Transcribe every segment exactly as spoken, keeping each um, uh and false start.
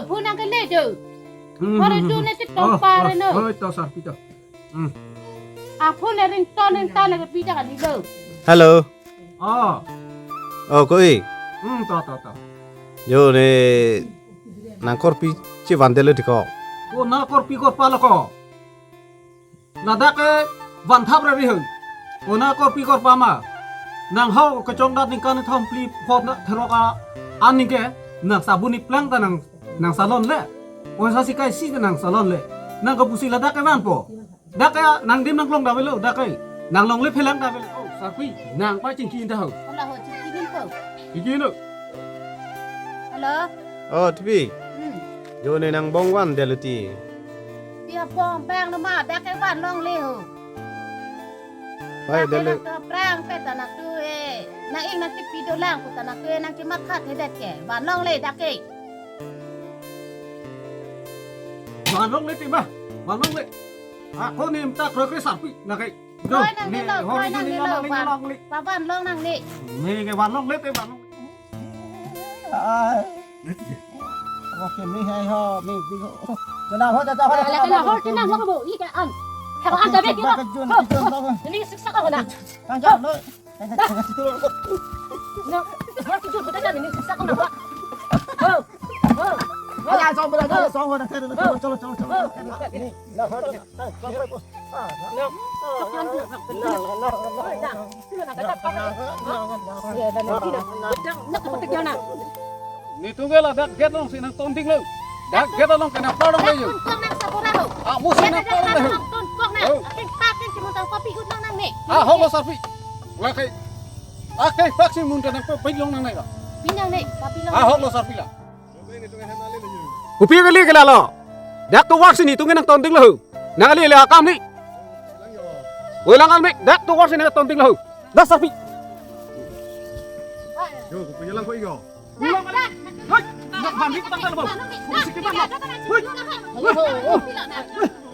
Phone nangkele do. Hmm, Hore hmm, tu hmm. ne si Oh, tongpar oh, no. Oh, to sir, pito. Hmm. A phone le ringtone ringtone ke pita ka dilo. Hello. Oh. Oh, koi. Hmm, to to to. Jo ne nang korpi chevan delo tiko. Ko na korpi korpa lo ko. Ladak ke van thap ra ri hoi. Ko na korpi korpa ma. Nang ho kechongdat ningkan thom phli phongo throk a-an ningke nang sabun iplang ta nang nang salon le. Ko sa si kai si ta nang salon le. Nang kapusi ladak ke vanpo. Dak ke nang dim nang klong da velo dak ke. Nang longle phelang da velo. Oh, sarpi. Nang pa chingki da ho. Hala ho chingki din ko. Chingki no. Hello. Oh, Tipi. Hmm. Jo ne nang bong van delo ti. Pia bong bang no ma dak ke van longle ho. Bai Dak ke delo. nang to prang pe ta nang tu e. Nang ing nang tipi dolang pu ta nang tu e nang chimat khat he dak ke. Van longle dak ke. Van longle ti ma. Van longle. A ko nim ta kroi kroi sarpi na kai. Do, Kroi nang ni ni lo, hor kroi ni nang ni ni lo, lang ni van. lang ni. Pa van long nang ni. Ni ke van longle te van long. Ai. Oke, mi hai ho, mi bi ho. Chana ho, chana ho, Ala chana kena ho. hor kena ho bo, i ka an. Hako an tabe kena. Jun, Ho, jun, ho. ho. Ini siksa ka ho na. Tang jun, lo. Tang jun, tang jun. No, hor kijun kita kan ini siksa ka na. Ho. Ho. Ho. Ala, jom, jom, jom, jom, jom, jom, jom, jom, jom, jom. Ho. Ni, na, ho, jom. Netum ke ladak gate along si nang tonding lo. Dak gate along kena pardon le yo. Tun kong nang sabora ho. Ah, musi nang pardon le ho. Tun kong nang. Oh. Ating patin si muntang kopi hut long nang ne. Ah, hok lo sarpi. Lake. Ah, ke pak si muntang nang pe long nang ne ka. Pinang ne, papi long. Ah, hok lo sarpi la. Kopi kali ke lalo. Dak tovar si netum ke nang tonding lo. Nang kali le akam ni. Welang kami dak tovar si nang tonding lo. Dak sarpi. Yo, kopi lang ko iyo. Ulang kali. Hei, nak bandi ko tanggal lo. Kopi si kita lo. Hei.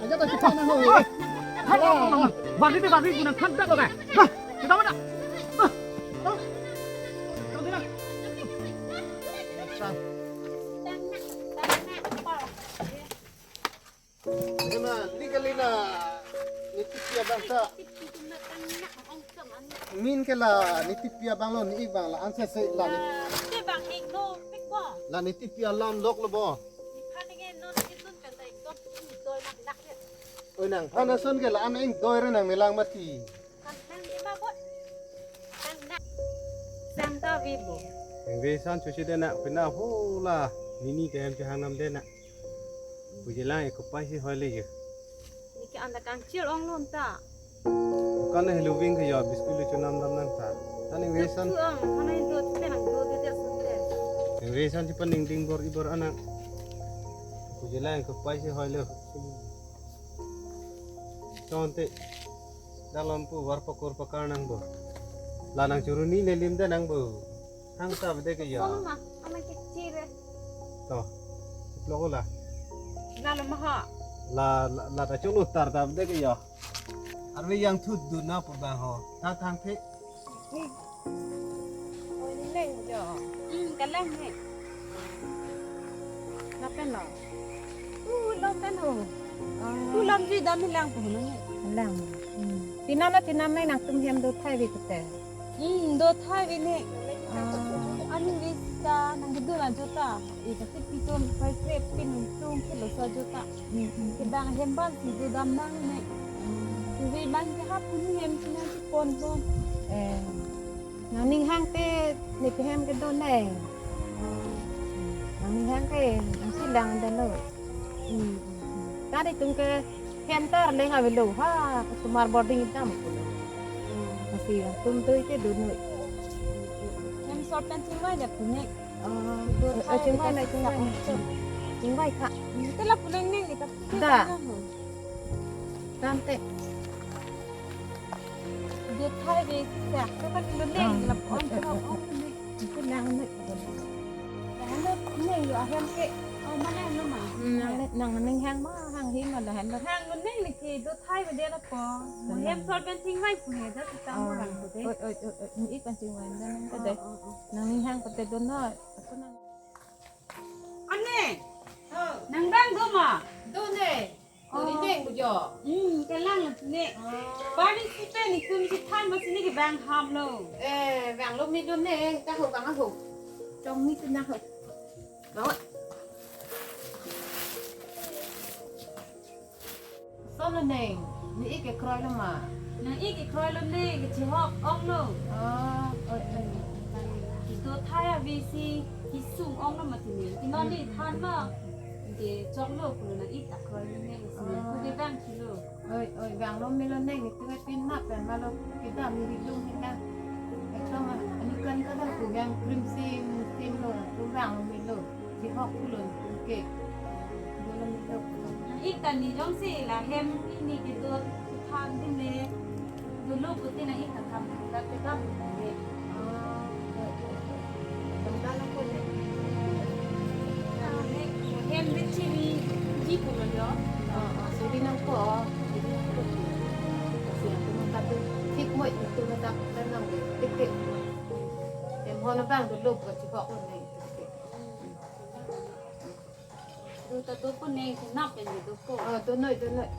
Aja tak kita nang ho. Hei. Bandi te bandi ko nang khandak lo. Nah, kita mana? Nah. Tonding lang. Ema, legally na netipi abang ta. Min ke la netipi abang lo ni ik bang la anse se la ni. Te bang ik no pik bo. La netipi alam lok lo bo. Phan ke non kitun kan ta ekdom doi nak nak ya. Oi nang, phan ason ke la an ing doi re nang melang mati. Kan nang di ma bo. Kan nang. Sang ta vi bo. Ningve san chusi de na pina hula. Nini ke hem chehang nam de na. Puji lang eko pai si hoi le yo. Neke anda kangchir ong lon ta. Kan helu ving ke yo biskul le chunam dam nang ta. Tani vesan. Tu ang, hana indo te nang do de de sute. Vesan si paning ding bor ibor anak. Puji lang eko pai si hoi le. Chonte. Dalam pu var pakur pakar nang bo. La nang churuni le lim de nang bo. Hang ta bede ke ya. Kong ma, ama ke chire. To. Lo ko la. Lalo ma ha. La la la ta chulu tar ta bede ke ya. Arve yang thut dun na pur bang ho. Ta thang the. Oi, ni leng jo. Hmm, kalang he. Lapen lo. Uh, lo kan ho. Ah. Tu lam ji dam hilang pu no ne. Lang. Hmm. Tina na tina na nangtum hem do thai vi kute. Hmm, do thai vi ne. Ah. Ani vista nang kedo na jota. Eka si piton pai kre pin tum kilo sa jota. Hmm, hmm. Kedang hem bang si do dam nang ne. Hmm. Suvi bang ke hap puni hem si nang si pon pon. Eh. Nang ning hang te ne pe hem kedo ne. Nang ning hang ke nang si lang dalo. Hmm. Tadi tum ke hem tar leng avelo ha, sumar boarding itam. Masi tum tu ite do noi. Hem sort kan chingvai ja punya. Ah, Do eh, thai chingvai na, chingvai na. Chingvai kha. Te la punang neng ni ta. Da. Tante. Do thai ve sa, to kan lo neng la on to on ni. Ko lang ni. Lang lo neng yo ahem ke. Oh, mana lo ma. Hmm, nang le, nang ning hang ma, hang hi ma la hang lo. Hang lo neng ni ke do thai ve de la ko. Hem sol ben chingvai pu he da ta mo lang ko de. Oi, oi, oi, oi, ni ikan chingvai dan nang ko de. Oh, oh, oh. Nang ning hang ko de do no. Ako nang. Ane. Ma. Do ne. Do ne, oh, neng bujo. Hmm, kalang ne. Ah. Bari si pen ikum si than ma sini ke bang ham lo. Eh, bang lo mi do ne, ka ho bang ho. Chong mi tu na ho. Bawa. Son lo neng, ne-ik kekroi lo ma? Nang-ik kekroi lo ne, kechihok ong lo. Ah, oi, oi. Kedo thai ave si kesung ong lo mati ne. Ke non ne than ma. Ke chok lo pulo nang-ik ta kroi lo ne. Sini, ah, ku ke bang si lo. Oi, oi, bang lo mi lo neng, itu kan pinap kan ma lo. Kedam ni hilung hin kan. Ekdom ah, ani kan kada ku yang krim sim, sim lo, ku bang lo mi lo. Kihok pulo ke. Dolo mi dok. Nang-ik ta ne jongsi la hem ne kedo than din le. Dolo putin nang-ik ta tham ta kedam ne. Ah, dong dala ko le. Ah, ne hem de chini ji pulo yo. Ah, ah, suri nangpo. Suri nangpo. Suri nangpo. Thik moi itu matak nang tik tik. Hem hono bang dolo ko chihok ne. Do ta dopo ne, kenap pen dopo. Oh, do noi, do noi.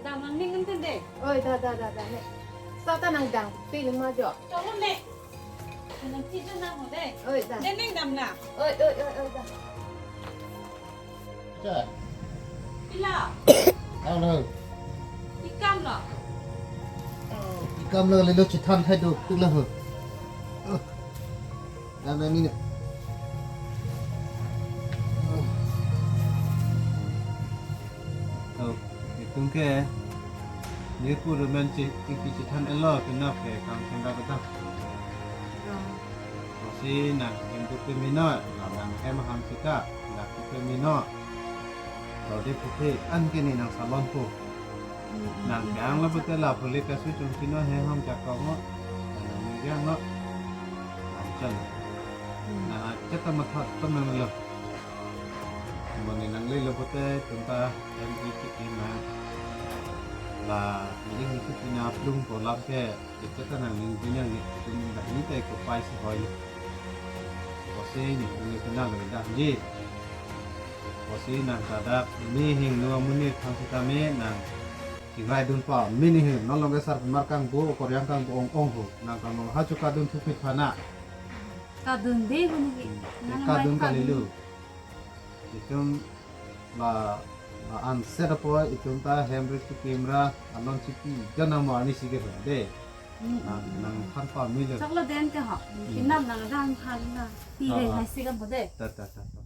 Dam nang ning kan de. Oi, da, da, da, da, ne. Sa ta nang dam, pi ling ma jo. Cholo ne. Nang ti jo nang ho de. Oi, da. Ne ning dam na. Oi, oi, oi, oi, da. Cha. Pila. Ang lo. Ikam lo. Ikam lo lelo chithan thai do, pila ho. Dam dam ini. Oh, itum ke nirpu rumen chi iki chithan elo kenap ke kam thengga kata. Kosi nang hem tu pemino, nang hem ham sita, nang tu pemino. Rode puthe an ke ne nang salon po. Nang kang la puthe la pule kasu chungchino he ham jakong no. Nang ni jang no. Nang chan. Nang chata matha tam nang lo. Mane nang le lo puthe tumta em iki nang. La ini itu pina plung polam ke. Ita ta nang ning pinyang ni, tum dak ni ta ko pai si hoi. Kosi ni, ni kenal ni dah ji. Kosi nang kadak ni hing nua muni thang sitame nang. Kivai dun pa, mini hing, non long ke sar pemar kang bo, koryang kang bo ong ong ho. Nang kang long ha chuka dun thupit phana. Kadun de buni ke. Hmm, nang kadun mai kalilu. Itum la, la anset apo itum ta hem rit kikim ra alon chipi jana mo ani si ke de. Hmm. Nang, nang than pa mi le. Choklo den ke ho. Hmm. Kinam nang dang than na. Pi ah, le ah, hai si kan bo de. Ta, ta, ta, ta.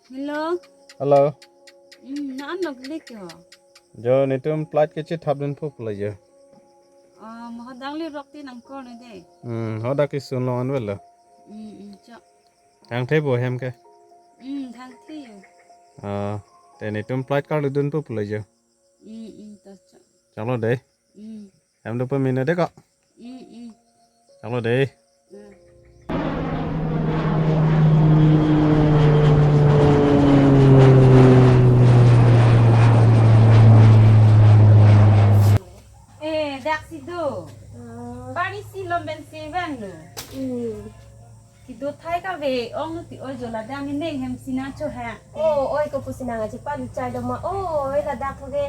Hello. Hello. Hmm, na an nok le ke ho. Jo, netum plate ke chithap dun phu pula jo. Ah, mo hadak le rok ti nang call ne de. Hmm, hadak ke sun long an velo. Hmm, hmm, cha. Thang the bo hem ke. Hmm, thang the yo. Ah, te netum plate call dun phu pula jo. Hmm, hmm, ta cha. Chalo de. Hmm. Hem do pemino de ko. Hmm, hmm. Chalo de. Hmm. Eh, dak si do. Hmm. Bari si lom pen si vang lo. Hmm. Kedo thai kave ong ti oi jo la dam ne hem sina cho ha. Oh, oi ko pusi nang aji palu chai do ma. Oh, oi ladak thoge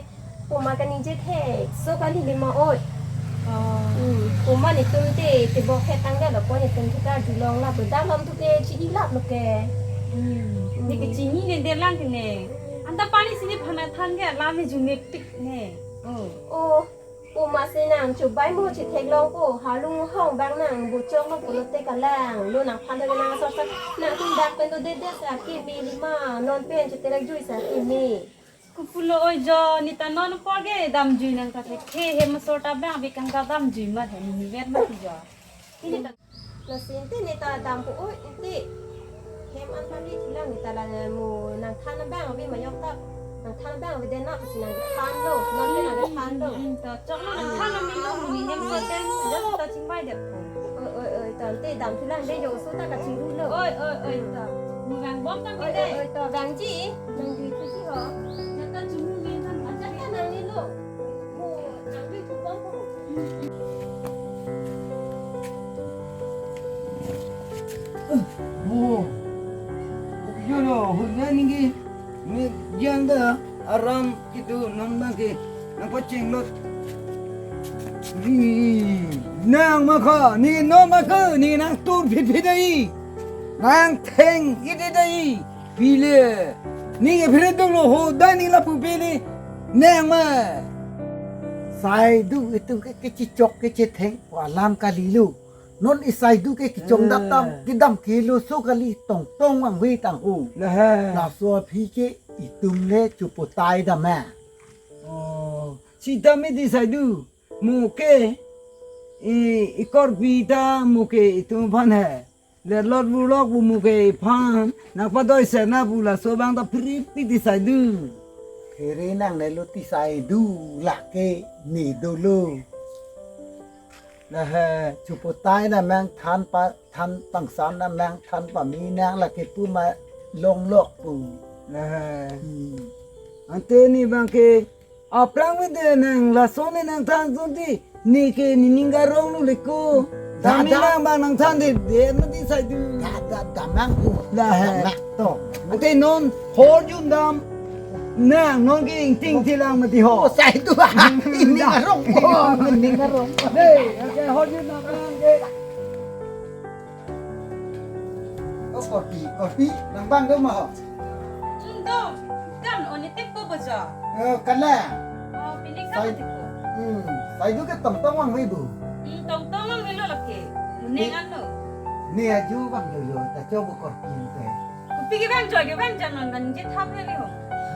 puma kaningje thekso kali le ma oi. Oh. Hmm, puma netum te tebok he tang de lo ko netum thekar julong la do dam lam thoge chi ilap lo ke. Hmm. Ne ke chini ne de lang ke ne. Anta pani sini phana than ke la me jumik tik ne. Oh. Oh. Puma si nang chubai mo chitheklong ko, halung hong bang nang buchok lo pulote kalang, lo nang phan do nang asor sar, nang tum dak pen do de de sa kimi lima, non pen chitelek jui sa kimi. Kupulo oi jo, ne ta non apor ke damjui nang ta the, the hem asor ta bang, bikang ta damjui ma the, ne ni vet ma ti jo. Ini ta Lasi inte ne ta dampo, oi, inte. Hem an pali thulang ne ta la mo nang than bang ave ma yok ta. Nang than bang ave den na pusi nang than lo. Non te nang than lo. Hmm, ta chok lo nang than lo mi lo mo ni nem so den. Just ta chingbai det po. Oi, oi, oi, ta inte dam thulang de jo so ta kachingru lo. Oi, oi, oi, ta. Vang bom tangte. Oi, oi, oi, to, vangji. Nangjuipo ho. Jata chungnung ni tan. Jata nangnelo. Mo, nangjuipo bom ho. Oh. Yo no, hunna ninggi. Ni janda aram kitu non bangke. Nangpacheng lot. Ni nang maka, ni non maka, ni nangtur phit phit dei. Nangtheng-et dei. Pile. Ni ke phit dolo ho, dai ni lapu pile. Nang ma. Saidu itum ke kechechok kechetheng alam kalilo. Non i Saidu ke kechongdam tam, eh, kedam kelo so kali tongtong vangve tang ho. Lahai. Laso aphi ke itum le chopotai dam ma. Oh, sitame ti Saidu, mo ke, i, i korpi ta mo ke itum aphan he. Le lot bulok bu mo ke iphan, nangpadoi sena bu laso abang ta phiri pi ti Saidu. Phiri nangnelo ti Saidu, lake ne dolo. Lahai. Chopotai na mang than pa, than pangsan na mang than pame nang lake pu ma longlok pu. Lahai. Hmm. Ante ni bangke aphrang mede nang lason ne nangthan sunti, ne ke nening arong lo leko. Da, tame da. Nang bang nangthan de, de mati Saidu. Da, da, damnang pu. Lahai. Damnang to. Ante non hor jun dam. Nang non ke ingting tilang mati ho. Oh, Saidu. Nening arong. Oh, nening arong. Dei, ante hor jun dam nang ke. Oh, korpi, korpi, nang bang do ma ho? Hmm, do. Kan, o ne tip ko bojo. Eh, kan la. Oh, pini kan Sai-, tip ko. Hmm, Saidu ke tongtong vangve bu. Hmm, tongtong vangve lo lake. Kuning, eh, ano. Ne aju bang do yo, ta cho bu korpi te. Kopi ke bang jo, ke bang jo non, nang je thap ya ho.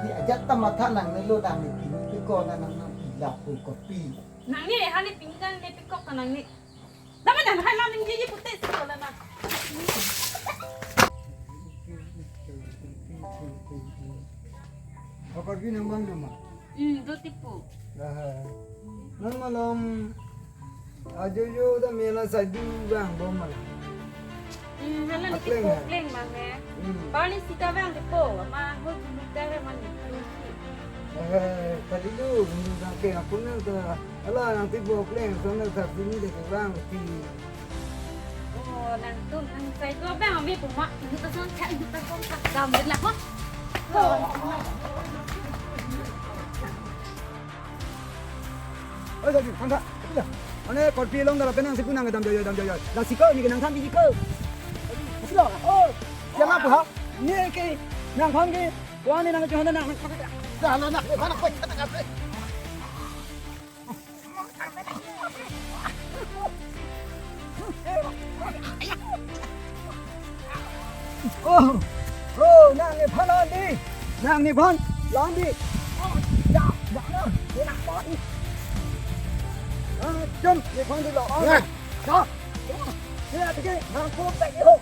Ni ajat ta matha nangnelo dang ni pini pi ko na nang nang pi lapu korpi. Nang ni hani pinggan ne pikok ka nang ni. Lama nang hai lam ningje pute si ko lama. Apar pi nang bang nama? Hmm, do tipo. Dah. Nang malam ajo jo da mela Saidu bang bom malam. Hmm, hala ni akleng, tipo ha? Kleng bang he. Hmm. Bani sita bang tipo, ma ho guluk da he man ni. Eh, tadi tu, bang ke aku nang ta Hala nang tipo kleng, sana tak sini dek bang ti. Oh, nang tu, nang Saidu bang, ami puma, ini tu sana cak, ini tu sana cak, dam de lah, ho. Oh, jadi, tangka, iya. Ane, korpi long dalam penang si kunang dam joyo, dam joyo. Dah siko, ini kenang than di siko. Siko, oh, jangan apa, ha? Ini ke, nang paham ke? Wah, ini nang cuman nang, nang, nang, nang, nang, nang, nang, nang, nang, nang, Oh, oh, nang nephan landi, nang nephan landi. Oh, ya, ya, na, ya, na, ya. Ah, jom, nephan dulu. Oh, ya. Ya. Ya, ya, tiga, nang pun tak ihok.